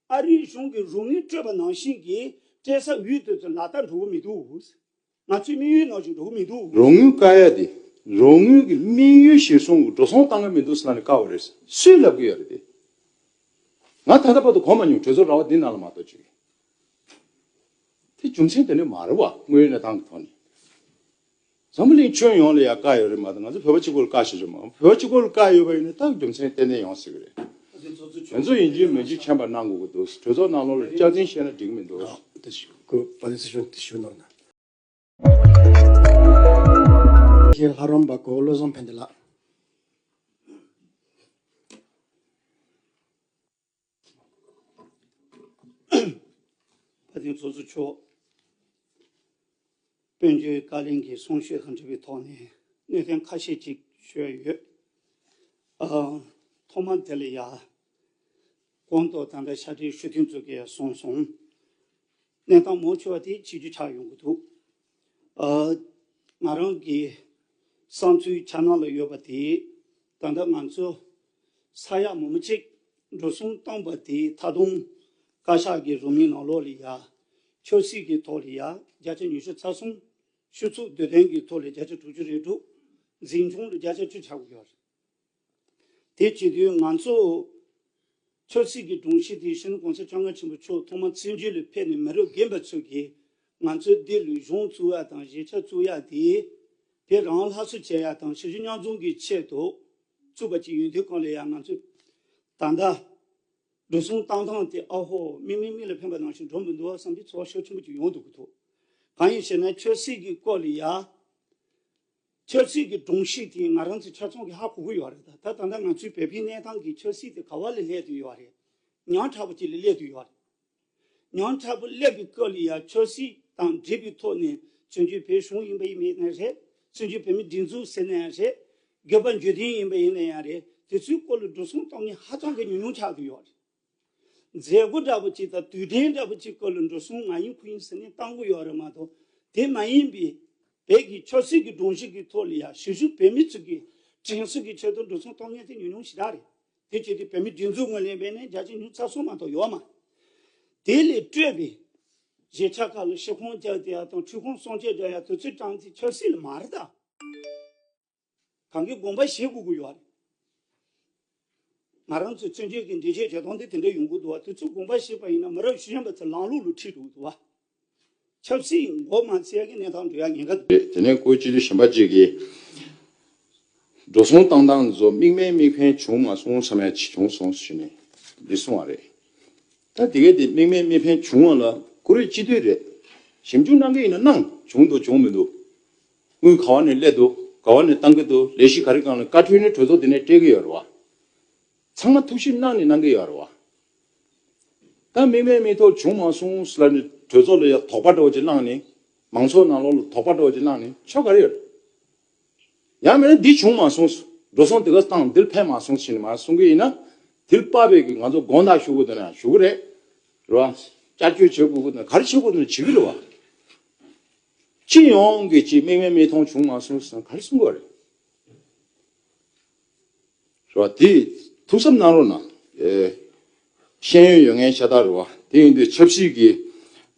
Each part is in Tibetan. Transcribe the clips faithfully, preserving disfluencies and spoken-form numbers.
ཨ་རིའི་གཞུང་གིས་རོགས་དངུལ་སྤྲོད་པ་ནང་བཞིན་གྱི་སྤྲད་ས་འོས་དེ་ཚོ་ལག་བསྟར་འགྲོ་གི་མི་འདུག་ང་ཚོའི་དམིགས་ཡུལ་ནང་བཞིན་འགྲོ་གི་མི་འདུག་རོགས་དངུལ་བཀག་ཡ་དེ། རོགས་དངུལ་གྱི་དམིགས་ཡུལ་གཞིར་བཟུང་གི་འགྲོ་སོང་བཏང་གི་མི་འདུག་ཟེར་ལབ་ནས་བཀག་པ་རེད། སུས་ལབ་གི་ཡོད་རེད་དེ། ང་ད་ལྟ་བར་དུ་གོ་མ་མྱོང་། གྲོས་ཚོགས་ར་བ་འདི་ནང་ལ་མ་གཏོགས་ཅིག་དེ་རྒྱུ་མཚན་དེ་འདྲ་མ་རེད་བ། དངོས་ཡོད་གནས་སྟངས་ཀྱི་ཐོག་ནས། འཛམ་བུ་གླིང་ཁྱོན་ཡོངས་ལ་ཡ་བཀག་ཡོད་རེད་མ་གཏོགས། ང་ཚོ་བོད་པ་གཅིག་པོ་ལ་བཀག་བཞག་རྒྱུ་མ་རེད། བོད་པ་གཅིག་པོ་ལ་བཀག་ཡོད་པ་ཡིན་ན་ད་རྒྱུ་མཚན་ཏན་ཏན་ཡོང་སྲིད་ཀྱི་རེད། ང་ཚོ་ཡིན་གཅིག་མིན་གཅིག་མཁྱེན་པ་གནང་དགོས་ཀྱི་འདུག་གྲོས་ཚོགས་ནང་ལོགས་ལ་སྐྱག་རྫུན་བཤད་ན་འགྲིག་གི་མི་འདུག་དེ་ཞུ་དགོས། བ་ལི་སི་ཤོན་དེ་ཞུ་གནང་ན། ལྷ་རམས་པ་གོ་བློ་བཟང་ཕན་བདེ་ལགས། བཀའ་དྲིན་ཚོགས་གཙོ་མཆོག་དཔལ་འབྱོར་བཀའ་བློན་གྱི་གསུང་བཤད་དང་འབྲེལ་བའི་ཐོག་ནས་གནད་དོན་ཁ་ཤས་ཅིག་ཞུ་ཡ་ཡོད། ཨ། ཐོག་མར་དེ་ལ་ཡ། གོང་དུ་ད་ལྟ་ཕྱག་སྦྲེལ་ཞུ་མཁན་ཚོ་གིས་གསུངས་སོང་། གནས་སྟངས་མང་ཆེ་བ་དེ་བྱེད་རྒྱུ་ཆགས་ཡོང་གི་འདུག་ཨ། ང་རང་གི་བསམ་ཚུལ་ཆ་ནང་ལ་ཡོད་པ་དེ། ད་ལྟ་ང་ཚོ་ས་ཡ་མང་པོ་ཅིག་འགྲོ་སོང་བཏང་པ་དེ། ད་དུང་བཀའ་ཤག་གི་རོགས་དངུལ་ནང་ལོགས་ལ་ཡ། ཆབ་སྲིད་ཀྱི་ཐོག་ལ་ཡ་བརྒྱ་ཆ་ཉི་ཤུ་རྩ་གསུམ། ཕྱི་ཚུལ་སྡེ་ཚན་གྱི་ཐོག་ལ་བརྒྱ་ཆ་དྲུག་ཅུ་རེ་དྲུག་འཛིན་སྐྱོང་ལ་བརྒྱ་ཆ་བཅུ་ཆགས་ཀྱི་ཡོད་རེད། དེ་བྱེད་དུས་ང་ཚོ་ཆབ་སྲིད་ཀྱི་སྒྲོམ་གཞི་དེ། སྤྱི་ནོར་གོང་ས་སྐྱབས་མགོན་ཆེན་པོ་མཆོག་ཐོག་མར་བཙན་བྱོལ་ལ་ཕེབས་ནས་མི་རབས་རྒན་པ་ཚོ་གིས་ང་ཚོའི་འདི་ལ་གཞུང་བཙུགས་ཡ་དང་། གཞིས་ཆགས་བཙུགས་ཡ་དེ་དེ་རང་སླར་གསོ་བྱེད་ཡ་དང་། ཞི་གཞི་མཉམ་འཛོམས་ཀྱི་ཆེད་དུ་བཙུགས་པ་ཅིག་ཡིན་དུས་སྒང་ལ་ཡ། ང་ཚོས་ད་ལྟ་འགྲོ་སོང་བཏང་སྟངས་དེ། ཨ་ཧོ། མིག་མིག་མིག་ལ་ཕན་པ་ནང་བཞིན་འགྲོ་མི་འདུག་བསམ་གྱི་ཚོར་བ་ཤུགས་ཆེན་པོ་ཅིག་ཡོང་འདུག་གི་འདུག་གང་ཡིན་ཞེ་ན། ཆབ་སྲིད་ཀྱི་སྐོར་ལ་ཡ། ཆབ་སྲིད་ཀྱི་སྒྲོམ་གཞི་དེ་ང་རང་ཚོ་ཆ་ཚང་གིས་ཧ་གོ་གི་ཡོད་རེད། ད་ད་ད་ལྟ་ང་ཚོའི་བོད་པའི་གནས་སྟངས་ཀྱི་ཆབ་སྲིད་དེ་ག་བ་ལ་སླེབས་བསྡད་ཡོད་རེད། ཉམ་ཕྲ་པོ་ཅིག་ལ་སླེབས་བསྡད་ཡོད་རེད། ཉམ་ཕྲ་པོ་སླེབས་པའི་སྐབས་ལ་ཡ། ཆབ་སྲིད་དང་འབྲེལ་བའི་ཐོག་ནས་བཙན་བྱོལ་བོད་གཞུང་ཡིན་པ་ཡིན་ནའི་རེད། བཙན་བྱོལ་བོད་མིའི་སྒྲིག་འཛུགས་ཟེར་ནའི་རེད། སྒེར་པ་འབྱོར་ལྡན་ཡིན་པ་ཡིན་ནའི་ཡང་རེད། དེ་ཚོའི་སྐོར་ལ་འགྲོ་སོང་གཏོང་མཁན་ཧ་ཅང་གི་ཉུང་ཉུང་ཆགས་བསྡད་ཡོད་རེད། མཛད་སྒོ་འདྲ་པོ་ཅིག་དང་དུས་དྲན་འདྲ་པོ་ཅིག་སྐོར་ལ་འགྲོ་སོང་ང་ཡིན་ཁོ་ཡིན་ཟེར་ནས་བཏང་གི་ཡོད་རེད་མ་གཏོགས། དེ་མ་ཡིན་པའི་བོད་ཀྱི་ཆབ་སྲིད་ཀྱི་སྒྲོམ་གཞི་གི་ཐོག་ལ་ཡ། གཞིས་བཞུགས་བོད་མི་ཚོ་གི་དྲན་གསོ་གི་ཆེད་དུ་འགྲོ་སོང་གཏོང་མཁན་དེ་ཉུང་ཉུང་ཞེ་དྲག་རེད། དེ་བྱས་ཏེ་བོད་མིའི་སྒྲིག་འཛུགས་ངོས་ལེན་པས་ནས་བརྒྱ་ཆ་ཉི་ཤུ་རྩ་གསུམ་མ་གཏོགས་ཡོད་མ་རེད། དེ་ལས་སྤྲོས་པའི་གཞིས་ཆགས་ཁག་ལ་ཤི་ཁུངས་རྒྱག་བསྡད་ཡ་དང་། འཁྲུག་ཁུངས་སྲུང་སྐྱོབ་རྒྱག་ཡ་དེ་ཚོའི་གྲངས་དེ་ཆབ་སྲིད་ལ་མ་རེད་ད། གང་གི་དགོངས་པ་བཞེས་དགོས་ཀྱི་ཡོད་རེད། ང་རང་ཚོའི་བཙན་བྱོལ་གྱི་འདི་བྱས་བྱེད་སྟངས་འདི་དེ་འདྲ་ཡོང་གི་འདུག་བ། དེ་ཚོ་དགོངས་པ་བཞེས་པ་ཡིན་ན་མི་རབས་གཞོན་པ་ཚོ་ལམ་ལུགས་ལ་ཁྲིད་འགྲོ་གི་འདུག་བ། ཆབ་སྲིད་མགོ་མ་ཚོས་ཀྱི་གནས་སྟངས་འགྲོ་ཡ་ཉེན་ཁ་འདུག་རེད། དེ་ནས་བཀུར་སྤྱི་འཐུས་གཞན་པ་ཅིག་གིས་འགྲོ་སོང་བཏང་སྟངས་ཚོ་མིག་དམར་མིག་ཕན་བྱུང་མ་སོང་བསམ་ཡ་ཅིག་བྱུང་སོང་ཞུས་ནས་འདི་གསུངས་པ་རེད། ད་དེ་གས་དེ་མིག་དམར་མིག་ཕན་བྱུང་བ་ལ་བཀུར་འོས་སྤྱི་འཐུས་རེད། ཞིབ་འཇུག་གནང་གི་ཡིན་ན་གནང་། བྱུང་འདུག་བྱུང་མི་འདུག་དངུལ་ག་བ་ནས་སླེབས་འདུག་ག་བ་ནས་བཏང་གི་འདུག་ལས་གཞི་ག་རེ་སྒང་ལ་བཀའ་འཁྲོལ་ནས་གྲོས་ཚོགས་འདི་ནས་སྤྲད་ཀྱི་ཡོད་རེད་བ། ཚང་མ་ཐུགས་ཞིབ་གནང་ནས་གནང་གི་ཡོད་རེད་བ། ད་མིག་དམར་མིག་ཐོག་བྱུང་མ་སོང་ཟེར་ལབ་ནས་གྲོས་ཚོགས་ལ་ཡ་དོགས་པ་འདྲ་བོ་ཅིག་བསླངས་ནས། མང་ཚོགས་ནང་ལོགས་ལ་དོགས་པ་འདྲ་བོ་ཅིག་བསླངས་ནས་ཆོ་ག་རེ་ཡོད་རེད། ཡང་མིན་ན་འདི་བྱུང་མ་སོང་། འགྲོ་སོང་དེ་ག་བཏང་། འདིར་ཕན་མ་སོང་ཟེར་ནས་མར་གསུང་གི་ཡིན་ན། དེ་ལ་དཔག་པའི་གི་ང་ཚོ་དགོངས་དག་ཞུ་དགོས་འདུག་ན་ཞུ་གི་རེད། རེད་བ། བསྐྱར་བཅོས་བྱེད་དགོས་ཀྱི་འདུག་ན་ག་རེ་བྱེད་དགོས་འདུག་ན་བྱེད་ཀྱི་རེད་བ། སྤྱི་ཡོངས་ཀྱི་ཅིག་མིག་དམར་མིག་མཐོང་བྱུང་མ་སོང་ཟེར་ན་ག་རེ་གསུང་དགོས་རེད། རེད་བ། དེ་ཐུགས་བསམ་གནང་རོགས་གནང་། ཨེ། ཤེས་ཡོན་ཡོད་མཁན་ཤ་སྟག་རེད་བ། དེ་ཡིན་དུས་ཆབ་སྲིད་ཀྱི་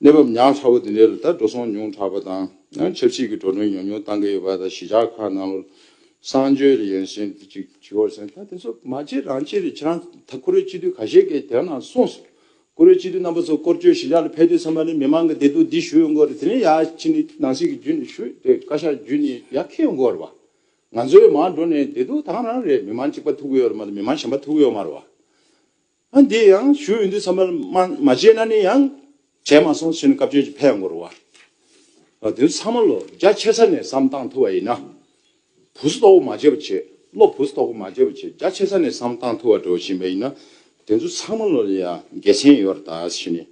གནས་བབ་ཉག་ཕྲ་བོ་དེ་འདྲ་ལ་ད་འགྲོ་སོང་ཉུང་དྲགས་པ་དང་། ཡང་ཆབ་སྲིད་ཀྱི་འགྲོ་གྲོན་ཉུང་ཉུང་བཏང་གི་ཡོད་པ་དང་། གཞིས་ཆགས་ཁག་ནང་ལ་གསང་སྤྱོད་ལ་ཡོན་སེམས་ཅིག་བྱེད་དགོས་ཟེར། ད་དེ་ཚོ་མ་བྱེད་རང་བྱེད་རེད། ཁྱེད་རང་ད་བཀུར་འོས་སྤྱི་འཐུས་ཁ་ཤས་ཀྱིས་དེ་ནང་གསུངས་སོང་། བཀུར་འོས་སྤྱི་འཐུས་རྣམ་པ་ཚོ་སྐོར་སྐྱོད་གཞིས་ཆགས་ལ་ཕེབས་དུས་ཙམ་པ་ནས་མི་མང་གི་བདེ་སྡུག་འདི་ཞུ་ཡོང་གི་ཡོད་རེད། དེ་ནས་ཡར་ཕྱིན་ནས་ནང་སྲིད་ཀྱི་བརྒྱུད་ནས་ཞུ། དེ་བཀའ་ཤག་བརྒྱུད་ནས་ཡར་འཁྱེར་ཡོང་གི་ཡོད་རེད་བ། ང་ཚོའི་མར་འགྲོ་ནས་བདེ་སྡུག་ད་ག་རང་རེད། མི་མང་གཅིག་པ་ཐུག་གི་ཡོད་རེད་མ་གཏོགས་མི་མང་གཞན་པ་ཐུག་གི་ཡོད་མ་རེད་བ། ཨ། འདི་ཡང་ཞུ་ཡོང་དུས་ཙམ་པ་ལ་མ་མ་བྱས་ན་ནི་ཡང་བྱས་མ་སོང་ཟེར་ནས་སྐབས་བཅོལ་ཅིག་ཕེབས་ཡོང་གི་རེད་བ། ཨ། དེ་ཚོ་ཚང་མ་ལོ་རྒྱ་ཆེ་ས་ནས་བསམ་བཏང་ཐུབ་པ་ཡིན་ན། བུ་སུ་དོག་པོ་མ་བྱས་པ་བྱས། བློ་བུ་སུ་དོག་པོ་མ་བྱས་པ་བྱས། རྒྱ་ཆེ་ས་ནས་བསམ་བཏང་ཐུབ་པ་འགྲོ་བཞིན་པ་ཡིན་ན། དེ་ཚོ་ཚང་མ་ལོ་ལ་ཡང་དགེ་མཚན་ཡོད་རེད་ད་ཟེར་ནས་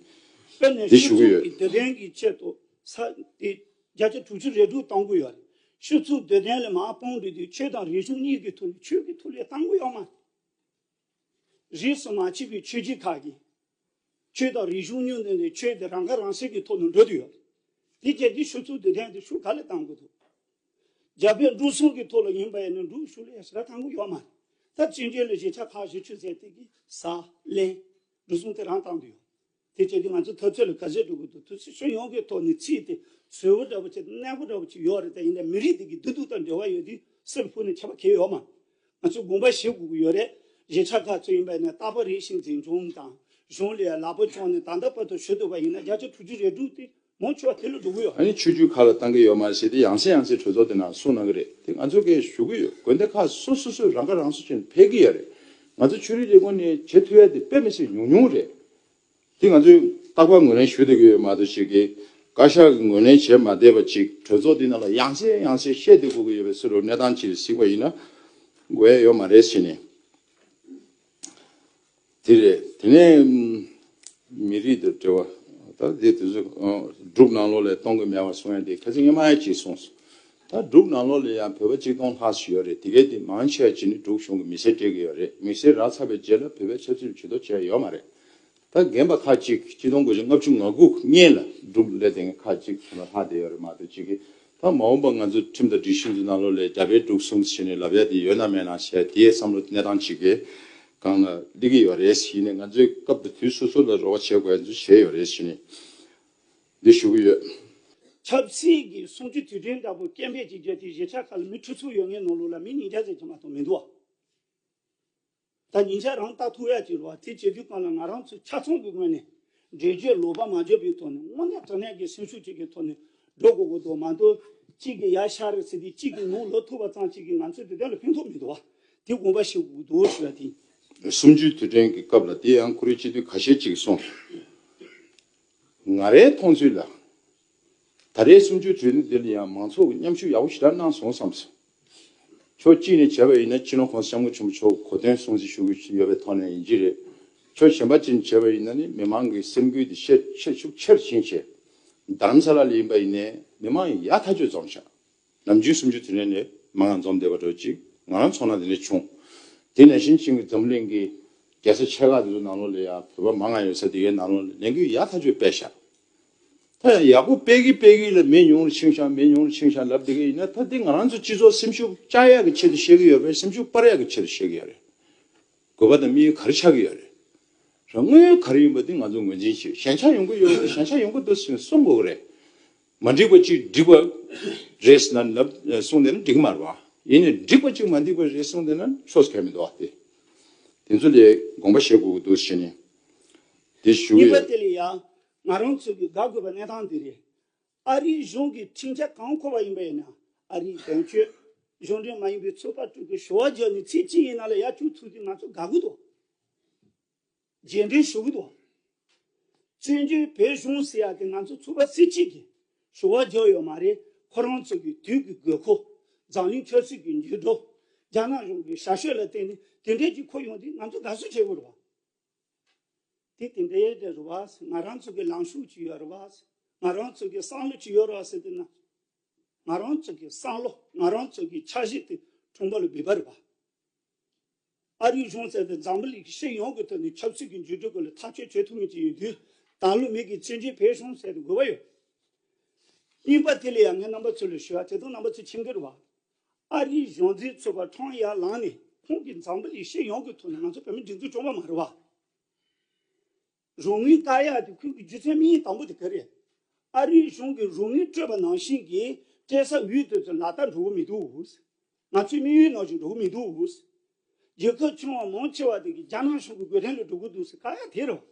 དཔེར་ན་འདི་ཞུ་གི་ཡོད། ཆོས་ཚོགས་ཀྱི་སྡེ་ཚན་གྱི་ཆེད་དུ་ས་དེ་བརྒྱ་ཆ་དྲུག་ཅུ་རེ་དྲུག་གཏོང་གི་ཡོད་རེད། ཆོས་ཚོགས་སྡེ་ཚན་ལ་མར་སྤུངས་འགྲོ་དུས་ཆོས་དང་རིག་གཞུང་གཉིས་ཀྱི་ཐོག་ནས། ཆོས་ཀྱི་ཐོག་ལ་བཏང་གི་ཡོད་མ་རེད། རིས་སུ་མ་ཆད་པའི་ཆོས་བརྒྱུད་ཁག་གིས་ཆོས་དང་རིག་གཞུང་གཉིས་ནང་ནས་ཆོས་དེ་རང་ཁ་རང་གསོ་གི་ཐོག་ནས་འགྲོ་དུས་ཡོད་རེད། དེ་བྱས་དུས་ཆོས་ཚོགས་སྡེ་ཚན་དེ་ཤུགས་ག་ལ་བཏང་དགོས་འདུག་རྒྱ་བོད་འབྲུག་གསུམ་གྱི་ཐོག་ལ་ཡིན་པ་ཡིན་ན་འབྲུག་ཤུགས་ལ་ཡ་ཞེ་དྲག་བཏང་གི་ཡོད་མ་རེད། ད་བཙན་བྱོལ་ལ་གཞིས་ཆགས་ཁག་བཞི་བཅུ་ཟེར་དེ་གི་ས་གླིང་འབྲུག་གསུམ་དེ་རང་བཏང་དུ་ཡོད། དེ་བྱས་དུས་ང་ཚོ་འཐབ་རྩོད་ལ་ག་ཚོད་འགྲོ་གི་འདུག་དུས་ཚོད་ཕྱོགས་ཡོངས་ཀྱི་ཐོག་ནས་ཚིག་དེ་བཟོས་པ་འདྲ་པོ་བྱས་ཏེ་གནས་པོ་འདྲ་པོ་ཅིག་ཡོད་རེད། དེ་ཡིན་ན་མི་རིགས་དེ་གི་བདེ་སྡུག་དང་འབྲེལ་བ་ཡོད་དུས་སེམས་ཕུག་ནས་ཆད་པ་གས་ཡོད་མ། ང་ཚོས་དགོངས་པ་བཞེས་དགོས་ཀྱི་ཡོད་རེད། གཞིས་ཆགས་ཁག་ཚོ་ཡིན་པ་ཡིན་ན་རྟག་པར་རེ་བཞིན་འཛིན་སྐྱོང་དང་གཞུང་ལ་ལག་པ་བརྐྱངས་ནས་ད་ལྟ་བར་དུ་ཞུ་ཐུབ་པ་ཡིན་ན་བརྒྱ་ཆ་དྲུག་ཅུ་རེ་དྲུག་དེ་མང་ཆེ་བ་དེ་ལ་འགྲོ་གི་ཡོད། ཨ་ནི་ཆོས་བརྒྱུད་ཁག་ལ་བཏང་གི་ཡོད་མ་རེད་ཟེར་དེ་ཡང་སེ་ཡང་སེ་གྲོས་ཚོགས་དེ་ནང་གསུངས་གནང་གི་རེད། དེ་ང་ཚོ་གས་ཞུ་གི་ཡོད། དགོན་སྡེ་ཁག་སོ་སོ་སོས་རང་ཁ་རང་གསོ་བྱས་ནས་ཕེབས་ཀྱི་ཡོད་རེད། ང་ཚོ་ཆོས་རིག་ལས་ཁུངས་ནས་བྱེད་ཐུབ་ཡ་དེ་དཔེ་མི་སྲིད་ཉུང་ཉུང་རེད། དེ་ང་ཚོས་རྟག་པར་ངོས་ལེན་ཞུ་བསྡད་ཀྱི་ཡོད་མ་གཏོགས་ཅིག་གིས་བཀའ་ཤག་གིས་ངོས་ལེན་བྱས་མ་བསྡད་པ་ཅིག་གྲོས་ཚོགས་འདི་ནང་ལ་ཡང་སེ་ཡང་སེ་བཤད་བསྡད་དགོས་ཀྱི་ཡོད་པའི་ཕྱིར་རོ། གནས་སྟངས་ཅིག་གཟིགས་པ་ཡིན་ན་དགོས་ཡ་ཡོད་མ་རེད་ཟེར་ནས། དེ་རེད། དེ་ནས་མི་རིགས་དང་འབྲེལ་བ་ད་དེ་དུས་ཚོད་འབྲུག་ནང་ལོགས་ལ་གཏོང་གི་མེད་པ་གསུང་ཡ་དེ་ཁ་སང་སྔོན་མ་ཡ་ཅིག་གསུངས་སོང་། ད་འབྲུག་ནང་ལོགས་ལ་ཡང་བོད་པ་གཅིག་སྟོང་ལྷག་ཙམ་ཡོད་རེད། དེ་གས་དེ་མང་ཆེ་བ་ཅིག་ནི་འབྲུག་གཞུང་གི་མི་སེར་སྤྲད་ཀྱི་ཡོད་རེད། མི་སེར་རག་ཚར་བའི་རྗེས་ལ་བོད་པའི་ཆབ་སྲིད་ཇུས་གཏོགས་བྱས་ཡོད་མ་རེད། ད་རྒན་པ་ཁག་ཅིག་ཆིག་སྟོང་དགུ་བརྒྱ་ལྔ་བཅུ་ང་དགུ་སྔོན་ལ་འབྲུག་ལ་བསྡད་མཁན་ཁག་ཅིག་ཁོ་ན་ལྷག་བསྡད་ཡོད་རེད་མ་གཏོགས་ཅིག་གིས་ད་མ་འོངས་པ་ང་ཚོ་ཁྲིམས་དང་སྒྲིག་གཞི་ཚོའི་ནང་ལོགས་ལ་རྒྱ་བལ་འབྲུག་གསུམ་ཟེར་ནས་ལབ་ཡ་དེ་ཡོད་ན་མེད་ན་བྱས་དེའི་བསམ་བློ་གནས་སྟངས་ཅིག་གི་སྒང་ལ་སླེབས་ཀྱི་ཡོད་རེད་ཟེར་ནས། ང་ཚོའི་སྐབས་དང་དུས་སོ་སོ་ལ་རོགས་པ་བྱེད་དགོས་ཚུལ་བྱས་ཡོད་རེད་ཟེར་ནས་འདི་ཞུ་གི་ཡོད། ཆབ་སྲིད་ཀྱི་གསུམ་བཅུའི་དུས་དྲན་འདྲ་པོ་སྐད་འབོད་ཅིག་བརྒྱབ་དེ་གཞིས་ཆགས་ཁག་ལ་མི་ཁྲི་ཚོ་ཡོད་མཁན་ནང་ལོགས་ལ་མི་ཉིས་བརྒྱ་ཙམ་ཅིག་མ་གཏོགས་མི་འདུག་བ། ད་ཉིན་ཞག་རང་ལྟ་ཐུབ་ཡ་ཅིག་རེད་བ། དེ་བྱེད་དུས་སྒང་ལ་ང་རང་ཚོ་ཆ་ཚང་གི་ངོས་ནས་འགྲེལ་བརྗོད་ལོག་པ་མ་བརྗོད་པའི་ཐོག་ནས་དངོས་གནས་དྲང་གནས་ཀྱི་སེམས་ཤུགས་ཅིག་གི་ཐོག་ནས་འགྲོ་དགོས་ཀྱི་འདུག་མ་གཏོགས་གཅིག་གིས་ཡར་ཤར་རེད་ཟེར་དུས་གཅིག་གིས་ནོར་ལོག་ཐུབ་པ་ཙམ་ཅིག་གིས་ང་ཚོའི་འདི་དོན་ལ་ཕན་ཐོགས་མི་འདུག་བ། དེ་དགོངས་པ་བཞེས་དགོས་ཀྱི་འདུག་ཞུ་ཡ་དེ་ཡིན། གསུམ་བཅུའི་དུས་དྲན་གྱི་སྐབས་ལ་དེ་ཡང་ཁོ་རེ་སྤྱི་འཐུས་ཁ་ཤས་ཅིག་གསུངས། ང་རའི་མཐོང་ཚུལ་ལ། ད་རེས་གསུམ་བཅུའི་གྲོས་མཐུན་འདི་ལ་ཡང་མང་ཚོགས་ཀྱིས་མཉམ་ཞུགས་ཡག་པོ་ཞེ་དྲག་གནང་སོང་བསམ་སོང་། ཕྱོགས་གཅིག་ནས་བྱས་པ་ཡིན་ན་སྤྱི་ནོར་༸གོང་ས་༸སྐྱབས་མགོན་ཆེན་པོ་མཆོག་གོ་སྟོན་སྲུང་བརྩི་ཞུ་གི་ཡོད་པའི་ཐོག་ནས་ཡིན་གྱི་རེད། ཕྱོགས་གཞན་པ་ཅིག་ནས་བྱས་པ་ཡིན་ན་ནི་མི་མང་གི་སེམས་འགུལ་དེ་ཤེད་ཤུགས་ཆེར་ཕྱིན་བྱས། རྡ་རམ་ས་ལ་ལ་ཡིན་པ་ཡིན་ནའི་མི་མང་ཡག་ཐག་ཆོད་འཛོམས་ཤག་ནམ་རྒྱུན་གསུམ་བཅུའི་དུས་དྲན་ནས་མང་ང་འཛོམས་བསྡད་པ་འདྲ་ཅིག་ང་རང་ཚོ་ནང་དེ་འདྲ་བྱུང་། དེ་ནང་བཞིན་ཅིག་གི་འཛམ་གླིང་གི་རྒྱལ་ས་ཆེ་ཁག་དེ་ཚོ་ནང་ལོགས་ལ་ཡང་བོད་པ་མང་ང་ཡོད་ས་དེ་གའི་ནང་ལོགས་ལ་ལས་འགུལ་ཡག་ཐག་ཆོད་སྤེལ་ཤག་ད་ཡག་པོ་སྤེལ་གི་སྤེལ་གི་ལ་མི་ཉུང་རུ་ཕྱིན་ཤག་མི་ཉུང་རུ་ཕྱིན་ཤག་ལབ་བསྡད་གི་ཡིན་ན། ད་དེ་ང་རང་ཚོ་སྤྱི་ཚོགས་སེམས་ཤུགས་བཅག་ཡག་གི་ཆེད་དུ་བཤད་གི་ཡོད་རེད། སེམས་ཤུགས་སྤར་ཡག་གི་ཆེད་དུ་བཤད་གི་ཡོད་རེད། དགོས་པ་དང་དམིགས་ཡུལ་ག་རེ་ཆགས་ཀྱི་ཡོད་རེད། རང་དངོས་ཡོད་ག་རེ་ཡིན་པ་དེ་ང་ཚོ་ངོས་འཛིན་བྱེད། ཞན་ཆ་ཡོང་གི་ཡོད་རེད། ཞན་ཆ་ཡོང་གི་འདུག་ཟེར་ནས་གསུང་དགོས་ཀྱི་རེད། མ་འགྲིག་པ་ཅིག་འགྲིག་པ་རེད་ཟེར་ན་ལབ་གསུངས་བསྡད་ན་འགྲིག་གི་མ་རེད་བ། ཡིན་ནའི་འགྲིག་པ་ཅིག་མ་འགྲིག་པ་རེད་གསུངས་བསྡད་ན་ཕྱོགས་སུ་ཁེལ་མི་འདུག་བ། དེ་དེ་ཚོ་ལ་དགོངས་པ་བཞེས་དགོས་ཀྱི་འདུག་ཟེར་ནས་དེ་ཞུ་གི་གཉིས་པ་ཡོད། དེ་ལ་ཡང་ང་རང་ཚོ་གི་དགའ་དགོས་པ་གནས་སྟངས་དེ་རེད། ཨ་རིའི་གཞུང་གིས་ཁྲིམས་འཆར་གང་འཁོར་བ་ཡིན་པ་ཡིན་ན་ཨ་རིའི་དོན་གཅོད་གཞུང་འབྲེལ་མ་ཡིན་པའི་ཚོགས་པ་དྲུག་གིས་ཞུ་བ་བརྒྱབ་ནས་ཚིག་གཅིག་ཡིན་ན་ལ་ཡར་བཅུག་ཐུབ་དུས་ང་ཚོ་དགའ་གི་འདུག་རྗེས་འབྲང་ཞུ་གི་འདུག་བཙན་བྱོལ་བོད་གཞུང་ཟེར་ཡག་དེ་ང་ཚོ་ཚོགས་པ་སུ་གཅིག་གིས་ཞུ་བ་བརྒྱབ་ཡོད་མ་རེད། ཁོ་རང་ཚོ་གི་དུས་ཀྱི་དགོས་མཁོ། འཛམ་གླིང་ཆབ་སྲིད་ཀྱི་འགྱུར་ལྡོག་རྒྱ་ནག་གཞུང་གི་ཞར་ཤོད་ལ་བརྟེན་ནས་དེ་འདྲའི་ཅིག་འཁོར་ཡོང་དུས་ང་ཚོ་དགའ་བསུ་བྱེད་དགོས་རེད་བ། དེ་དེ་འདྲའི་རེད་བ། ང་རང་ཚོ་གི་ལངས་ཕྱོགས་ཅིག་ཡོད་རེད་བ། ང་རང་ཚོ་གི་བསམ་བློ་ཅིག་ཡོད་རེད་བ་ཟེར་དུས་ན། ང་རང་ཚོ་གི་བསམ་བློ་ང་རང་ཚོ་གི་འཆར་གཞི་དེ་ཁྲོམ་པ་ལ་འབུལ་བ་རེད་བ། ཨ་རིའི་གཞུང་ཟེར་དེ་འཛམ་བུ་གླིང་གི་སྤྱི་ཡོངས་ཀྱི་ཐོག་ནས་ཆབ་སྲིད་ཀྱི་འགྱུར་འགྲོས་སྐོར་ལ་ཐག་གཅོད་བྱེད་ཐུབ་མཁན་ཅིག་ཡིན་དུས་ད་ལོ་མི་གི་བཙན་བྱོལ་བོད་གཞུང་ཟེར་དེ་དགོས་པ་ཡོད། གཉིས་པ་དེ་ལ་ཡང་ངས་རྣམ་པ་ཚོ་ལ་ཞུ་བ་དེ་དང་རྣམ་པ་ཚོ་མཁྱེན་གྱི་རེད་བ། ཨ་རིའི་གཞུང་འཛིན་ཚོགས་པ་ཁྲོམ་ཡར་ལངས་ནས་ཁོང་གིས་འཛམ་བུ་གླིང་སྤྱི་ཡོངས་ཀྱི་ཐོག་ནས་ང་ཚོ་བོད་མི་སྒྲིག་འཛུགས་སྐྱོང་བ་མ་རེད་བ། རོགས་དངུལ་བཀག་ཡག་དེ་ཁོང་གི་རྒྱུ་མཚན་དམིགས་ཡུལ་དང་པོ་དེ་ག་རེད། ཨ་རིའི་གཞུང་གིས་རོགས་དངུལ་སྤྲོད་པ་ནང་བཞིན་གྱི་སྤྲད་ས་འོས་དེ་ཚོ་ལག་བསྟར་འགྲོ་གི་མི་འདུག་ང་ཚོའི་དམིགས་ཡུལ་ནང་བཞིན་འགྲོ་གི་མི་འདུག་རྒྱལ་ཁབ་ཆུང་བ་མང་ཆེ་བ་དེ་གི་རྒྱ་ནག་གཞུང་གི་འགོ་ཁྲིད་ལ་འགྲོ་གི་འདུག་ཟེར་བཀག་ཡག་དེ་རེད།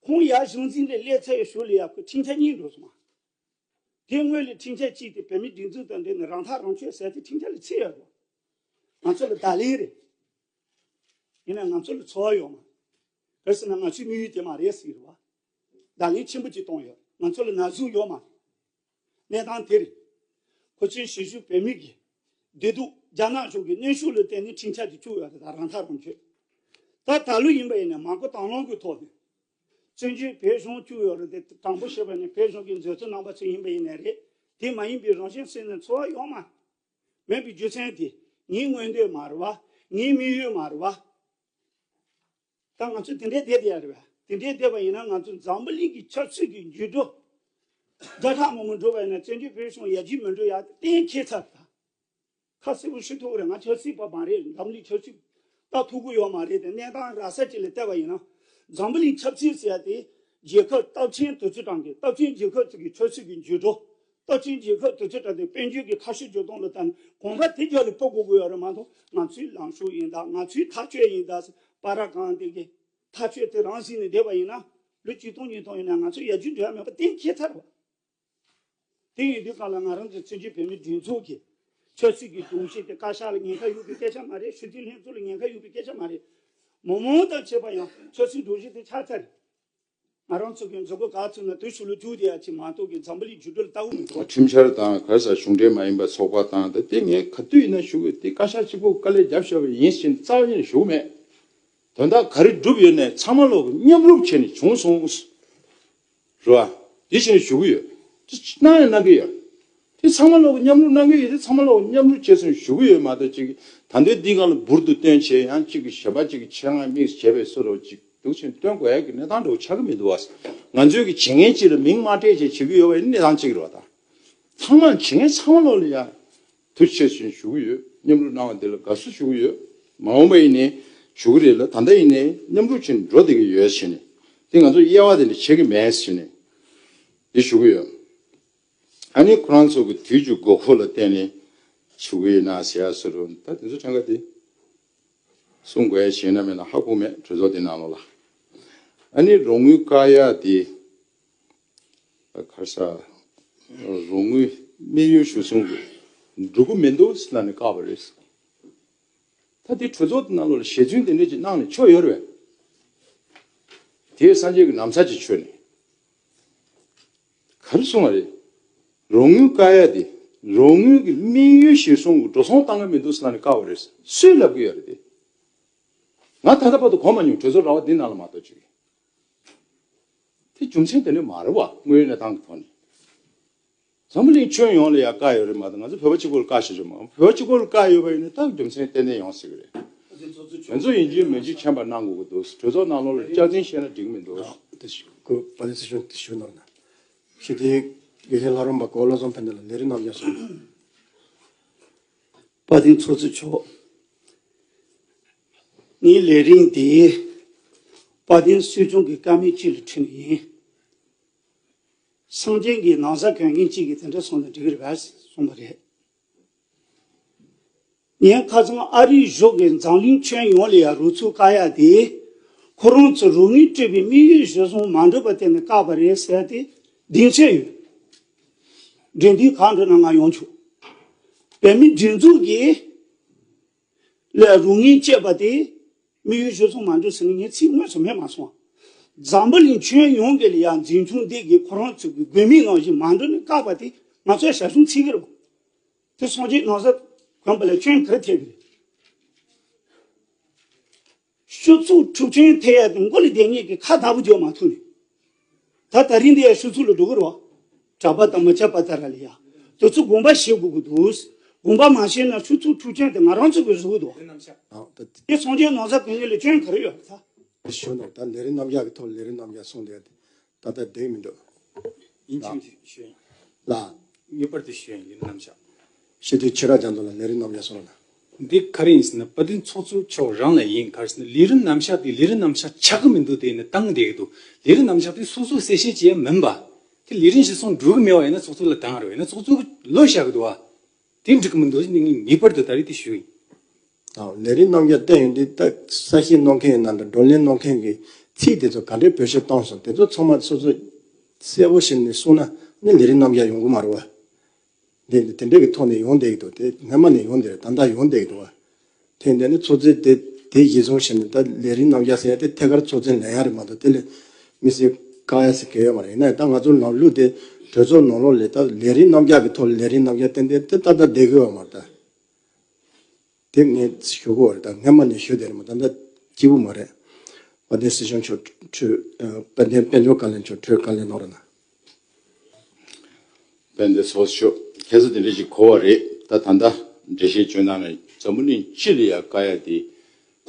ཁོང་ཡར་གཞུང་འཛིན་ལ་སླེབས་ཚར་བའི་གཞུག་ལ་ཡ་ཁོས་ཁྲིམས་འཆར་གཉིས་འགྲོ་སོང་བ། དེ་སྔོན་ལ་ཁྲིམས་འཆར་གཅིག་དེ་བོད་མིའི་སྒྲིག་འཛུགས་དང་འབྲེལ་ནས་རང་ཐག་རང་གཅོད་ཟེར་དེ་ཁྲིམས་འཆར་ལ་ཚུད་ཡོད་རེད། ང་ཚོ་ལ་བརྡ་ལན་རེད། ཡིན་ན་ང་ཚོ་ལ་ཚོར་བ་ཡོད་མ་རེད། ག་རེ་ཟེར་ན་ང་ཚོའི་དམིགས་ཡུལ་དེ་མ་རེད་ཟེར་གྱི་རེད་བ། བརྡ་ལན་ཆེན་པོ་ཅིག་གཏོང་ཡོད། ང་ཚོ་ལ་ན་ཟུག་ཡོད་མ་རེད། གནས་སྟངས་དེ་རེད། ཁོ་ཚོའི་གཞིས་བཞུགས་བོད་མི་གི་བདེ་སྡུག་རྒྱ་ནག་གཞུང་གི་གནོན་ཤུགས་ལ་བརྟེན་ནས་ཁྲིམས་འཆར་དེ་བཅུག་ཡོད་རེད། ད་རང་ཐག་རང་གཅོད། ད་ད་ལོ་ཡིན་པ་ཡིན་ན་མ་བསྐོ་དང་བླངས་ཀྱི་ཐོག་ནས་བཙན་བྱོལ་བོད་གཞུང་བཅུག་ཡོད་རེད་དེ། དྲང་པོ་བཤད་པ་ནི་བོད་གཞུང་གི་མཛད་གཙོ་རྣམ་པ་ཚོ་ཡིན་པ་ཡིན་ནའི་རེད། དེ་མ་ཡིན་པའི་རང་བཞིན་སེམས་ནས་ཚོར་བ་ཡོད་མ་མེད་པའི་རྒྱུ་མཚན་དེ་ངའི་མངོན་འདོད་མ་རེད་བ། ངའི་དམིགས་ཡུལ་མ་རེད་བ། ད་ང་ཚོ་དེ་འདྲའི་བསྡད་བསྡད་ཡ་རེད་བ། དེ་འདྲའི་བསྡད་པ་ཡིན་ན་ང་ཚོ་འཛམ་བུ་གླིང་གི་ཆབ་སྲིད་ཀྱི་འགྱུར་འགྲོས་བརྒྱ་ཕྲག་མང་པོ་འགྲོ་བ་ཡིན་ན་བཙན་བྱོལ་བོད་གཞུང་ཡར་རྒྱས་མི་འགྲོ་ཡ་གཏན་འཁེལ་ཚར་ད། ཁ་གསལ་པོ་ཞུ་ཐུབ་ཀྱི་རེད། ང་ཆབ་སྲིད་པ་མ་རེད། འཛམ་གླིང་ཆབ་སྲིད་ལྟ་ཐུབ་ཀྱི་ཡོད་མ་རེད་དེ། གནས་སྟངས་རགས་ཙམ་ཅིག་ལ་བལྟས་པ་ཡིན་ན་ འཛམ་བུ་གླིང་ཆབ་སྲིད་ཟེར་ཡ་དེ་རྒྱལ་ཁབ་སྟོབས་ཆེན་དུས་ཚོད་གྲངས་ཀྱི་སྟོབས་ཆེན་རྒྱལ་ཁབ་ཅིག་གི་ཆབ་སྲིད་ཀྱི་འགྱུར་ལྡོག་སྟོབས་ཆེན་རྒྱལ་ཁབ་དུས་ཚོད་གྲངས་ཀྱི་དཔལ་འབྱོར་གྱི་ཁ་ཕྱོགས་འགྱུར་ལྡོག་ལ་བལྟས་ནས་གོམ་པ་དེ་རྒྱབ་ལ་སྤོ་དགོས་དགོས་ཡ་རེད་མ་གཏོགས། ང་ཚོའི་ལངས་ཕྱོགས་ཡིན་ད། ང་ཚོའི་ཐག་གཅོད་ཡིན་ད། པ་ར་གང་དེ་གི་ཐག་གཅོད་དེ་རང་ཟིན་ནས་བསྡད་པ་ཡིན་ན། ལོ་གཅིག་སྟོང་ཉིས་སྟོང་ཡིན་ན་ང་ཚོ་ཡར་རྒྱས་འགྲོ་ཡ་མེད་པ་གཏན་འཁེལ་ཚར་བ། དེ་ཡིན་དུས་གང་ལ་ང་རང་ཚོ་བཙན་བྱོལ་བོད་མིའི་སྒྲིག་འཛུགས་ཀྱི་ཆབ་སྲིད་ཀྱི་སྒྲོམ་གཞི་དེ་བཀའ་ཤག་ལ་ཉེན་ཁ་ཡོད་པའི་སྐད་ཆ་མ་རེད། སྤྱི་འཐུས་ལྷན་ཚོགས་ལ་ཉེན་ཁ་ཡོད་པའི་སྐད་ཆ་མ་རེད། མི་མང་དང་བཅས་པ་ཡང་ཆབ་སྲིད་སྒྲོམ་གཞི་དེ་ཆགས་ཚར་རེད། ང་རང་ཚོ་གི་མཛུབ་གུ་ག་ཚུགས་ན་དེ་ཤུགས་ལ་འཇུག་བསྡད་ཡ་ཅིག་མ་གཏོགས་ཀྱི་འཛམ་བུ་གླིང་འགྱུར་འགྲོས་ལ་ལྟ་བུ་མི་འདུག་ཁྲིམས་འཆར་དང་ག་རེ་ཟེར་གཞུང་འབྲེལ་མ་ཡིན་པ་ཚོགས་པ་དང་ད་དེ་ངས་ག་དུས་ཡིན་ན་ཞུ་དགོས། དེ་བཀའ་ཤག་གཅིག་པོ་དཀའ་ལས་རྒྱབ་བཞག་པ་ཡིན་ཟེར་རྩ་བ་ཉིད་ནས་ཞུ་གི་མེད། དོན་དག་ག་རེ་བསྒྲུབས་ཡོད་ནས་ཚང་མ་ལོག་གི་མཉམ་རུབ་བྱས་ནས་བྱུང་སོང་། རེད་བ། དེ་བྱས་ནས་ཞུ་གི་ཡོད། དེ་གནང་ཡང་གནང་གི་ཡོད། དེ་ཚང་མ་ལོག་གི་མཉམ་རུབ་གནང་གི་ཡོད། དེ་ཚང་མ་ལོག་གི་མཉམ་རུབ་བྱས་སོང་ཞུ་གི་ཡོད་མ་གཏོགས་ཅིག་ད་འདོད་འདི་སྒང་ལ་འབུར་དུ་བཏོན་བྱས་ཡང་ཅིག་གི་ཞབས་པ་ཅིག་གི་ཆེད་མངགས་དམིགས་བྱས་པའི་བཟོ་འདྲ་ཅིག་འདུག་བྱས་ནས་སྟོན་དགོས་ཡ་གི་གནས་སྟངས་འདྲ་བོ་ཆགས་ཀྱི་མི་འདུག་བ། ང་ཚོས་ཀྱི་བྱེད་མཁན་ཅིག་ལ་མིང་མ་སྤྲད་བྱས་བྱེད་ཀྱི་ཡོད་པ་ཡིན་ན་གནས་སྟངས་གཅིག་རེད་བ། ད་ཚང་མ་བྱེད་མཁན་ཚང་མ་ལོག་ལ་ཡ། ཐུགས་རྗེ་ཆེ་ཞུ་གི་ཡོད། མཉམ་རུབ་གནང་བ་དེ་ལ་དགའ་བསུ་ཞུ་གི་ཡོད། མ་འོངས་པ་ཡིན་ནའི་ཞུ་གི་རེད་ལ། ད་ལྟ་ཡིན་ནའི་མཉམ་རུབ་བྱས་ནས་འགྲོ་བསྡད་ཀྱི་ཡོད་ཟེར་ནས། དེ་ང་ཚོ་དབྱེ་བ་དེ་འདྲ་བྱེད་ཀྱི་མེད་ཟེར་ནས་དེ་ཞུ་གི་ཡོད། ཨ་ནི་ཁོ་རང་ཚོ་གི་དུས་ཀྱི་དགོས་མཁོ་ལ་བརྟེན་ནས་ཞུ་གི་ཡོད་ན་ཟེར་ཡ་ཟེར་རུང་ད་དེ་ཚོ་གྲངས་ཀ་དེ་གསུང་དགོས་ཡ་ཞིག་ཡིན་ན་མེད་ན་ཧ་གོ་མེད། གྲོས་ཚོགས་དེ་ནང་ལོགས་ལ། ཨ་ནི་རོགས་དངུལ་བཀག་ཡ་དེ། ཁ་ས། རོགས་དངུལ་དམིགས་ཡུལ་གཞིར་བཟུང་གི་འགྲོ་གི་མི་འདུག་ཟེར་ལབ་ནས་བཀག་པ་རེད། ད་དེ་གྲོས་ཚོགས་ནང་ལོགས་ལ་ཞལ་རྫུན་དེ་འདྲས་ཅིག་གནང་ནས་ཆོག་ཡོད་རེད་པས། དེ་སངས་རྒྱས་ཀྱི་ན་བཟའ་ཅིག་མཆོད་ནས། ག་རེ་གསུང་བ་རེད། རོགས་དངུལ་བཀག་ཡ་དེ། རོགས་དངུལ་གྱི་དམིགས་ཡུལ་གཞིར་བཟུང་གི་འགྲོ་སོང་བཏང་གི་མི་འདུག་ཟེར་ལབ་ནས་བཀག་པ་རེད། སུས་ལབ་གི་ཡོད་རེད་དེ། ང་ད་ལྟ་བར་དུ་གོ་མ་མྱོང་། གྲོས་ཚོགས་ར་བ་འདི་ནང་ལ་མ་གཏོགས་ཅིག་དེ་རྒྱུ་མཚན་དེ་འདྲ་མ་རེད་བ། དངོས་ཡོད་གནས་སྟངས་ཀྱི་ཐོག་ནས། འཛམ་བུ་གླིང་ཁྱོན་ཡོངས་ལ་ཡ་བཀག་ཡོད་རེད་མ་གཏོགས་ང་ཚོ་བོད་པ་གཅིག་པོ་ལ་བཀག་བཞག་ཡོད་མ་རེད། བོད་པ་གཅིག་པོ་ལ་བཀག་ཡོད་པ་ཡིན་ན་ད་རྒྱུ་མཚན་ཏན་ཏན་ཡོང་སྲིད་ཀྱི་རེད། ང་ཚོ་ཡིན་གཅིག་མིན་གཅིག་མཁྱེན་པ་གནང་དགོས་ཀྱི་འདུག་གྲོས་ཚོགས་ནང་ལོགས་ལ་སྐྱག་རྫུན་བཤད་ན་འགྲིག་མི་འདུག་དེ་ཞུ་དགོས། པ་ལི་སི་ཤོན་དེ་ཞུ་གནང་ན། ཞི་བདེའི་དགེ་ལྡན་ལྷ་རམས་པ་གོ་བློ་བཟང་ཕན་བདེ་ལ་ལས་རིམ་རྣམ་གཞག་སོང་། དཔལ་ལྡན་ཚོགས་གཙོ་མཆོག་ངའི་ལས་རིམ་དེ་དཔལ་ལྡན་སྲིད་སྐྱོང་གི་བཀའ་མོལ་གཅིག་ལ་ཁྲིད་ནི་ཡིན། སངས་རྒྱས་ཀྱི་ན་བཟའ་གོན་མཁན་གཅིག་གིས་དེ་འདྲ་གསུངས་ན་འགྲིག་གི་རེད་པས་གསུངས་པ་རེད། ངས་ཁ་སང་ཨ་རིའི་གཞུང་གིས་འཛམ་གླིང་ཁྱོན་ཡོངས་ལ་ཡང་རོགས་ཚུགས་བཀག་ཡ་དེ། ཁོ་རང་ཚོ་རོགས་དངུལ་སྤྲད་པའི་དམིགས་ཡུལ་གཞིར་བཟུང་མ་འགྲུབ་པ་བརྟེན་ནས་བཀག་པ་རེད་ཟེར་ཏེ་གདེང་ཚོད་ཡོད། འགྲན་བསྡུར་གང་འགྲོ་ན་ང་ཡོང་ཆོག་བོད་མིའི་སྒྲིག་འཛུགས་ཀྱིས་ལ་རོགས་དངུལ་སྤྲད་པ་དེ་དམིགས་ཡུལ་གཞིར་བཟུང་མ་འགྲུབ་ཟེར་ནས་ངས་ཚིག་དངོས་སུ་སྨྲས་མ་སོང་། འཛམ་བུ་གླིང་ཁྱོན་ཡོངས་ཀྱི་ལ་ཡང་འཛིན་སྐྱོང་སྡེ་གིས་ཁོ་རང་ཚོ་གི་དགོས་མིན་ནང་བཞིན་མ་འགྲུབ་ནས་བཀག་པ་དེ་ང་ཚོས་ཞབས་ཞུ་བྱེད་ཀྱི་རེད། དེ་སངས་རྒྱས་ན་བཟའ་གོན་པ་ལ་སྐྱོན་ག་རེ་ཐེབས་ཀྱི་རེད། སྤྱི་ཚོགས་འཁྲུག་ཆེན་ཐེབས་ཡ་དེ་མགོ་ལ་བསྡད་མཁན་གྱི་ཁ་བརྡ་པོ་རྒྱག་མ་ཐུབ་ནས། ད་ད་རིང་འདི་ཡ་སྤྱི་ཚོགས་ལ་འགྲོ་གི་རེད་བ། གྲྭ་པ་དང་མི་སྐྱ་པ་དེ་ར་ལ་ཡ། དེ་ཚོ་དགོངས་པ་བཞེས་དགོས་ཀྱི་འདུག་དགོངས་པ་མ་བཞེས་ན་སྤྱི་ཚོགས་འཁྲུག་ཆེན་དེ་ང་རང་ཚོ་གིས་བཟོ་གི་འདུག་ལས་རྣམ་གཞག་ཨ་ད་དེ་སངས་རྒྱས་ན་བཟའ་གོན་མཁན་ལ་སྐྱོན་ག་རེ་ཡོད་རེད་ད། ཞུ་ནོ་ད་ལས་རིམ་རྣམ་གཞག་གི་ཐོག་ལས་རིམ་རྣམ་གཞག་གསུངས་བསྡད་དེ། ད་ལྟ་བསྡད་མི་འདུག་ཡིན་ལགས། ཕྱིན་ཞུ་ཡིན། ལགས། ངེས་པར་དུ་ཞུ་ཡིན་ལས་རིམ་རྣམ་གཞག་ཞི་བདེ་ཆོས་གྲགས་རྒྱ་མཚོ་ལ་ལས་རིམ་རྣམ་གཞག་གསུངས་ལ། འདི་ག་རེ་ཡིན་ཟེར་ན་དཔལ་ལྡན་ཚོགས་གཙོ་མཆོག་རང་ལ་ཡིན། ག་རེ་ཟེར་ན་ལས་རིམ་རྣམ་གཞག་དེ་ལས་རིམ་རྣམ་གཞག་ཆགས་ཀྱི་མི་འདུག་དེ་ནི་བཏང་བསྡད་ཀྱི་འདུག་ལས་རིམ་རྣམ་གཞག་དེ་སོ་སོ་གསལ་བཤད་བྱེད་ཡ་མིན་པ། དེ་ལས་རིམ་གཞིར་བཟུང་འགྲོ་གི་མེད་པ་ཡིན་ན་ཚོགས་གཙོ་ལ་བཏང་རོགས་ཡིན་ན་ཚོགས་གཙོ་གི་ལོ་བཞག་གི་འདུག་བ། དེ་འགྲིག་གི་མི་འདུག་ཟེར་ནས་ངས་ངེས་པར་དུ་ད་རེས་དེ་ཞུ་ཡིན། ཨ་ལས་རིམ་རྣམ་གཞག་བསྟན་ཡོད་འདི་ད་གསལ་བཤད་གནང་མཁན་ཡིན་ན་འདྲ་བགྲོ་གླེང་གནང་མཁན་གྱི་ཚིག་དེ་ཚོ་ག་འདྲའི་བེད་སྤྱོད་བཏང་སོང་དེ་ཚོ་ཚང་མ་སོ་སོ་གསལ་པོ་བྱས་ནས་གསུངས་ན་ནི་ལས་རིམ་རྣམ་གཞག་ཡོང་གི་མ་རེད་བ། འདི་དེ་འདྲའི་གི་ཐོག་ནས་ཡོང་བསྡད་ཀྱི་འདུག་དེ་སྔ་མ་ནས་ཡོང་བསྡད་རེད། ད་ལྟ་ཡོང་བསྡད་ཀྱི་འདུག་བ། དེ་འདི་ནི་ཚོགས་གཙོས་དེ་དེ་གཞིར་བཟུང་བྱས་ནས་ད་ལས་རིམ་རྣམ་གཞག་ཟེར་ཡ་དེ་ཐད་ཀར་ཚོགས་གཙོས་ལེན་ཡ་རེད་མ་གཏོགས་དེ་ལས་མི་སེར་བཀག་ཡ་ཟེར་གི་ཡོད་མ་རེད། ཡིན་ན་ཡང་ད་ང་ཚོ་ལམ་ལུགས་དེ་གྲོས་ཚོགས་ནང་ལོགས་ལས་ད་ལས་རིམ་རྣམ་གཞག་གི་ཐོག་ལས་རིམ་རྣམ་གཞག་ཏན་ཏན་དེ་ཏག་ཏག་བསྡད་གི་ཡོད་མ་རེད་ད། དེ་ངས་ཞུ་གི་ཡོད་རེད། ད་སྔ་མ་ནས་ཞུ་བསྡད་རེད་མ་ད་ལྟ་སྐྱིད་པོ་མ་རེད། དཔལ་ལྡན་སྲིད་སྐྱོང་མཆོག་གྲོས་དཔལ་ལྡན་དཔལ་འབྱོར་བཀའ་བློན་མཆོག་གྲོས་བཀའ་ལན་གནང་རོགས་གནང་། དཔལ་ལྡན་ཚོགས་གཙོ་མཆོག་ཁྱེད་ཚོ་དེ་འདྲ་ཞིག་གོ་བ་རེད། ད་ད་ལྟ་འགྲེལ་བཤད་བྱོས་གནང་ནས་འཛམ་བུ་གླིང་སྤྱི་ལ་ཡ་བཀག་ཡ་དེ་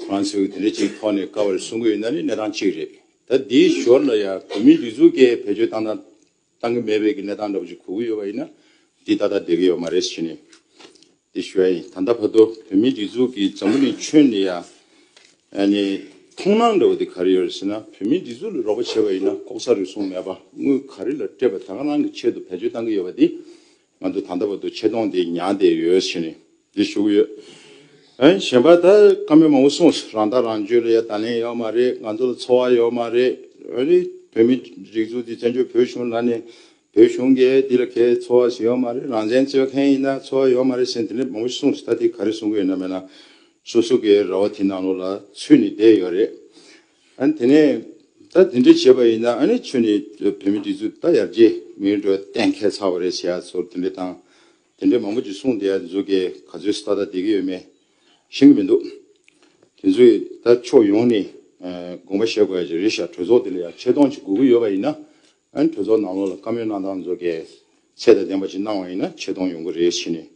ང་ཚོས་དེ་འདྲ་ཞིག་ཐོག་ནས་བཀག་པ་རེད་གསུང་གི་ཡོད་ན་ནི་གནས་སྟངས་གཅིག་རེད། ད་དེའི་ཞོར་ལ་ཡ་བོད་མིའི་སྒྲིག་འཛུགས་ཀྱིས་བེད་སྤྱོད་བཏང་ན་བཏང་གི་མེད་པའི་གི་གནས་སྟངས་འདྲ་པོ་ཅིག་གོ་གི་ཡོད་པ་ཡིན་ན་འདི་ཏག་ཏག་བསྡད་ཀྱི་ཡོད་མ་རེད་ཟེར་ནས་འདི་ཞུ་ཡ་ཡིན། ད་ལྟ་བར་དུ་བོད་མིའི་སྒྲིག་འཛུགས་ཀྱིས་འཛམ་བུ་གླིང་ཁྱོན་ནས་ཡ་ཨ་ནི་ མཐོང་སྣང་འདྲ་བོ་དེ་ག་རེ་ཡོད་རེད་ཟེར་ན། བོད་མིའི་སྒྲིག་འཛུགས་ལ་རོགས་པ་བྱས་པ་ཡིན་ན་ལྐོག་ཟ་རུལ་སུངས་མེད་པ། དངུལ་ག་རེ་ལ་སྤྲད་པ་ད་ག་རང་གི་ཆེད་དུ་བེད་སྤྱོད་བཏང་གི་ཡོད་པ་དེ། ང་ཚོ་ད་ལྟ་བར་དུ་ཆེ་མཐོང་དེ་ཉར་བསྡད་ཡོད་ཟེར་ནས་འདི་ཞུ་གི་ཡོད། ཨ་ནི་གཞན་པ་ད་བཀའ་མོལ་མང་པོ་གསུངས། རང་ཐག་རང་གཅོད་ལ་ཡ་བརྡ་ལན་ཡོད་མ་རེད། ང་ཚོ་ལ་ཚོར་བ་ཡོད་མ་རེད། ཨ་ནི་བོད་མིའི་སྒྲིག་འཛུགས་འདི་བཙན་བྱོལ་བོད་གཞུང་ལ་ནས་བོད་གཞུང་གིས་འདི་ལ་གའི་ཚོར་བ་ཞིག་ཡོད་མ་རེད། རང་བཙན་རྩོད་མཁན་ཡིན་ན་ཚོར་བ་ཡོད་མ་རེད་ཟེར་ནས་དེ་འདྲ་མང་པོ་གསུངས། ད་དེ་ག་རེ་གསུང་གི་ཡོད་ན་མེད་ན། སོ་སོ་གི་ར་བ་དེ་ནང་ལོགས་ལ་ཚུད་ནས་བསྡད་ཡོད་རེད། ཨ་ནི་དེ་ནས་ད་དེ་འདྲ་བྱས་པ་ཡིན་ན། ཨ་ནི་ཁྱོད་ནི་བོད་མི་སྒྲིག་འཛུགས་ད་ཡར་རྒྱས་མིའི་འགྲོ་གཏན་འཁེལ་ཚར་བ་རེད་ཟེར་ཡ་ཚོར་དེ་འདྲ་དང་། དེ་འདྲ་མང་པོ་ཅིག་གསུངས་བསྡད་ཡ་ཚོ་གིས་ག་ཚོད་ལྟ་ད་བསྡད་ཀྱི་ཡོད་མེད་ཤེས་ཀྱི་མི་འདུག་དེ་ཚོས་ད་ཕྱོགས་ཡོངས་ནས་ཨ་དགོངས་པ་བཞེས་དགོས་ཡ་ཅིག་རེད་ཤག་གྲོས་ཚོགས་དེ་ལ་ཡ་ཆེ་མཐོང་ཅིག་དགོས་ཀྱི་ཡོད་པ་ཡིན་ན། ཨ་ནི་གྲོས་ཚོགས་ནང་ལོགས་ལ་བཀའ་མོལ་གནང་སྟངས་ཚོ་གས་ཚད་དང་ལྡན་པ་ཅིག་གནང་བ་ཡིན་ན་ཆེ་མཐོང་ཡོང་གི་རེད་ཟེར་ནས་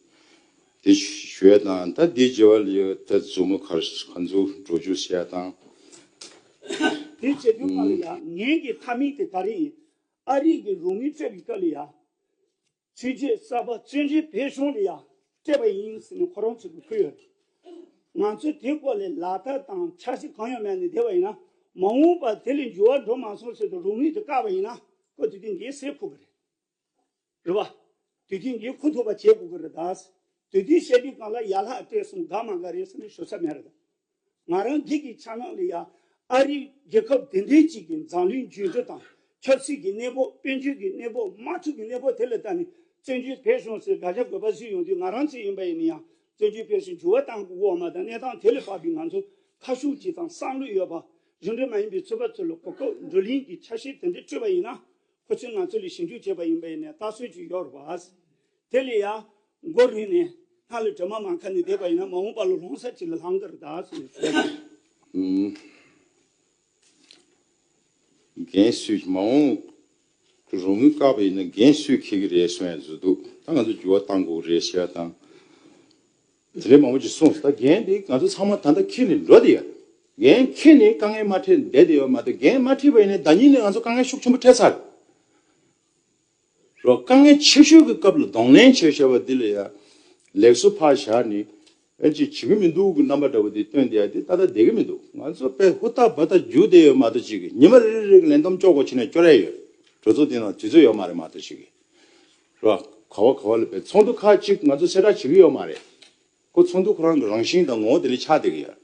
དེ་ཞུ་ཡ་དང་། ད་དེའི་རྗེས་པ་ལ་ཡ་ད་མཛུབ་མོ་ག་ག་ཚོད་འགྲོ་རྒྱུ་ཟེར་ཡ་དང་། དེ་བྱེད་དུས་སྒང་ལ་ཡ་ངན་གྱི་མཐའ་མིག་དེ་ག་རེ་ཡིན། ཨ་རི་གི་རོགས་དངུལ་སྤྲད་པའི་སྐབས་ལ་ཡ། ཕྱི་རྒྱལ་གསར་པ་བཙན་བྱོལ་བོད་གཞུང་ལ་ཡ་སྤྲད་པ་ཡིན་ཟེར་ནས་ཁོ་རང་ཚོ་གིས་ཁུར་ཡོད་རེད། ང་ཚོས་དེ་སྐོར་ལ་ལག་བསྟར་དང་འཆར་གཞི་གང་ཡང་མེད་ནས་བསྡད་པ་ཡིན་ན། མ་འོངས་པར་དེ་ལས་འགྱུར་བ་འགྲོ་མ་སོང་ཟེར་དུས་རོགས་དངུལ་དེ་བཀག་པ་ཡིན་ན། ཁོ་དེ་དུས་འགན་སེལ་ཁུར་གི་རེད། རེད་བ། དེ་དུས་འགན་འཁུར་ཐུབ་པ་བྱེད་དགོས་ཀྱི་རེད་ད། དེ་དུས་བཤད་དུས་སྒང་ལ་ཡར་ལྷག་སྤྲད་སོང་དགའ་མ་དགའ་རེད་ཟེར་ནས་ཞུ་ས་མེད་རེད་ད། ང་རང་འདི་གི་ཆ་ནང་ལ་ཡ། ཨ་རི་རྒྱལ་ཁབ་དེ་འདྲའི་གཅིག་གི་འཛམ་གླིང་འགྱུར་འགྲོས་དང་ཆབ་སྲིད་ཀྱི་གནས་བབ། དཔལ་འབྱོར་གྱི་གནས་བབ། དམག་འཁྲུག་གི་གནས་བབ་དེ་ལ་ལྟ་ནས་བཙན་བྱོལ་བོད་གཞུང་ཟེར་དགག་བྱ་དགོས་པ་བཟོས་ཡོང་དུས། ང་རང་ཚོ་ཡིན་པ་ཡིན་ན་ཡང་བཙན་བྱོལ་བོད་གཞུང་འགྱུར་བ་གཏང་དགོས་ཀྱི་ཡོད་མ་རེད། གནས་སྟངས་དེ་ལ་དཔག་པའི་ང་ཚོ་ཁ་ཕྱོགས་གཅིག་དང་བསམ་བློ་ཡོད་པ། གཞུང་འབྲེལ་མ་ཡིན་པའི་ཚོགས་པ་ཚོ་ལ་གོ་སྐབས་བགྲོ་གླེང་གི་ཆ་ཤས་དེ་འདྲ་སྤྲོད་པ་ཡིན་ན། ཁོ་ཚོས་ང་ཚོ་ལ་ཞིབ་འཇུག་བྱས་པ་ཡིན་པ་ཡིན་ནའི་ལྟ་ཚུལ་ཅིག་ཡོད་རེད་པ། དེ་ལ་ཡང་མགོ་རུས་ནས་སྔ་ལ་དྲི་མ་མ་ཁ་ནས་བསྡད་པ་ཡིན་ན། མ་འོངས་པ་ལ་ལྷུང་ས་ཅིག་ལ་ལྷུང་གི་རེད་ད་ཟེར་ནས་ཞུ་ཡ་ཡིན། ཨུམ། འགན་སུས། མ་འོངས་རོགས་དངུལ་བཀག་པ་ཡིན་ན་འགན་སུས་འཁྱེར་གྱི་རེད་གསུང་ཡ་ཚོ་འདུག་ད་ང་ཚོ་འགྱུར་བ་གཏང་དགོས་རེད་ཟེར་ཡ་དང་། དེ་འདྲའི་མང་པོ་ཅིག་གསུངས། ད་འགན་དེ་ང་ཚོ་ཚང་མ་ད་ལྟ་འཁྱེར་ནས་འགྲོ་བསྡད་ཡོད། འགན་འཁྱེར་ནས་དཀའ་ངལ་མ་འཕྲད་བསྡད་བསྡད་ཡོད་མ་གཏོགས། འགན་མ་འཁྱེར་བ་ཡིན་ན་ཟླ་ཉིན་ནས་ང་ཚོ་དཀའ་ངལ་ཤུགས་ཆེན་པོ་འཕྲད་ཚར་རེད། དཀའ་ངལ་ཆེ་ཤོས་ཀྱི་སྐབས་ལ་གདོང་ལེན་བྱས་བཞག་པ་འདི་ལ་ཡ་ལེགས་སོ་ཕར་བཞག་ནས། ཨེ་ཅིག་བྱེད་ཀྱི་མི་འདུག་གི་རྣམ་པ་འདྲ་བོ་འདི་སྟོན་བསྡད་ཡ་འདི་ད་ལྟ་བསྡད་ཀྱི་མི་འདུག་ང་ཚོ་དཔེ་ཧུར་ཐག་འབད་ཐག་རྒྱུག་བསྡད་ཡོད་མ་གཏོགས་ཅིག་གི་ཉི་མ་རེ་རེ་རེ་གི་ལས་བསྡོམས་ཅོག་གོ་བྱས་ནས་སྐྱོར་ཡ་ཡོད། གྲོས་ཚོགས་འདི་ནང་དུས་ཚོད་ཡོད་མ་རེད་མ་གཏོགས་ཅིག་གི་རེད་བ། ག་བ་ག་བ་ལ་དཔེ་ཚོགས་འདུ་ཁག་ཅིག་ང་ཚོ་གསལ་བསྒྲགས་བྱེད་ཀྱི་ཡོད་མ་རེད། ཁོ་ཚོགས་འདུ་ཁོ་རང་གི་རང་བཞིན་དང་ངོ་བོ་དེ་ལས་ཆགས་བསྡད་ཀྱི་ཡོད།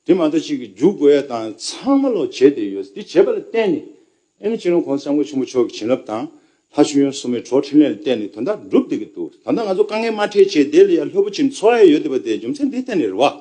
དེ་མ་གཏོགས་ཅིག་གི་རྒྱུག་དགོས་ཡ་དང་ཚང་མ་ལོག་བྱས་བསྡད་ཡོད། དེ་བྱས་པ་ལ་བརྟེན་ནས་ཨེ་ནི་སྤྱི་ནོར་༸གོང་ས་༸སྐྱབས་མགོན་ཆེན་པོ་མཆོག་གི་བྱིན་རླབས་དང་ལྷ་ཆོས་དབྱིངས་སྲུང་མའི་གྲོགས་འཕྲིན་ལས་ལ་བརྟེན་ནས་དོན་དག་འགྲུབ་བསྡད་ཀྱི་འདུག་ད་ལྟ་ང་ཚོ་དཀའ་ངལ་མ་འཕྲད་བྱས་དེ་ལ་ཡ་ལྷོད་པོ་བྱས་ནས་འཚོ་ཡ་ཡོད་བསྡད་པ་དེ་རྒྱུ་མཚན་འདིའི་བརྟེན་ནས་རེད་བ།